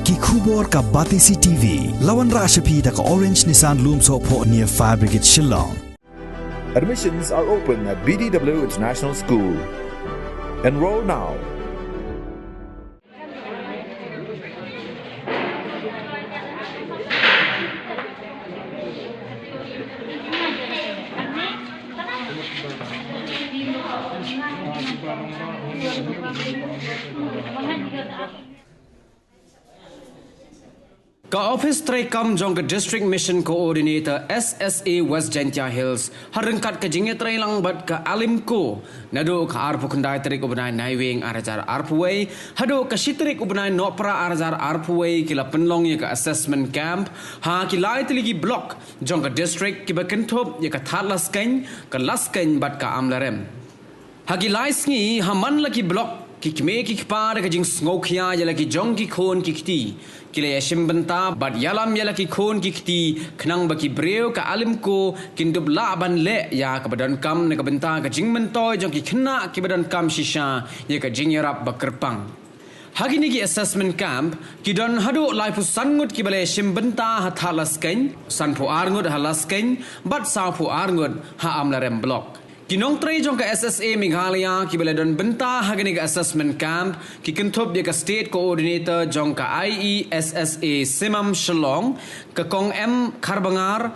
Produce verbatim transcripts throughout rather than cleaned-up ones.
Ki khubor ka Batesi T V. La wanrah sha phi da ka Orange Nissan Lumsohphoh near Fire Brigade Shillong. Admissions are open at B D W International School. Enroll now. Ka Office treikam jong ka District Mission Coordinator S S A West Jaintia Hills ha ryngkat ka jingïatreilang bad ka ALIMCO naduh ka arphew khyndai tarik u bnai Naiwieng ar hajar arphew wei haduh ka shi tarik u bnai Nohprah ar hajar arphew wei ki la pynlong ïa ka assessment camp ha ki lai tylli ki block jong ka district kiba kynthup ïa ka Thadlaskein, ka Laskein bad ka Amlarem. Ha ki lai sngi ha man la ki block, ki kmie ki kpa da ka jingsngewkhia ïa la ki jong ki khun ki kti, ki la ïashim bynta bad ïalam ïa la ki khun ki kti khnang ba ki briew ka ALIMCO kin dup lah ban leh ïa kaba donkam na ka bynta ka jingmyntoi jong ki khynnah kiba donkam shisha ïa ka jingïarap ba kyrpang. Ha kine ki assessment camp ki don haduh laiphew san ngut kiba la ïashim bynta ha Thadlaskein, sanphew ar ngut ha Laskein bad sawphew ar ngut ha Amlarem block. Ki nongtrei jong ka S S A Meghalaya kiba la don bynta ha kane ka assessment camp ki kynthup ïa ka State Coordinator jong ka I E S S A Simam Shillong, ka Kong M Kharbangar,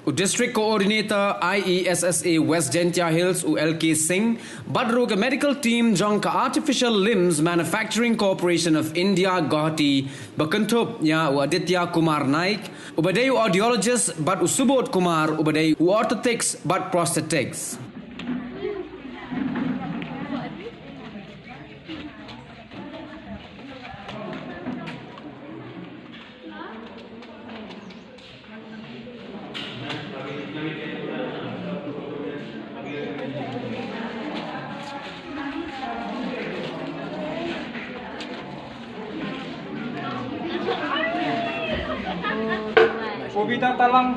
u District Coordinator I E S S A West Jaintia Hills u L K Singh, bad ruh ka medical team jong ka Artificial Limbs Manufacturing Corporation of India Guwahati ba kynthup ïa u Aditya Kumar Naik, uba dei u audiologist bad u Subodh Kumar uba dei u orthotics bad prosthetics. Kobita Talang.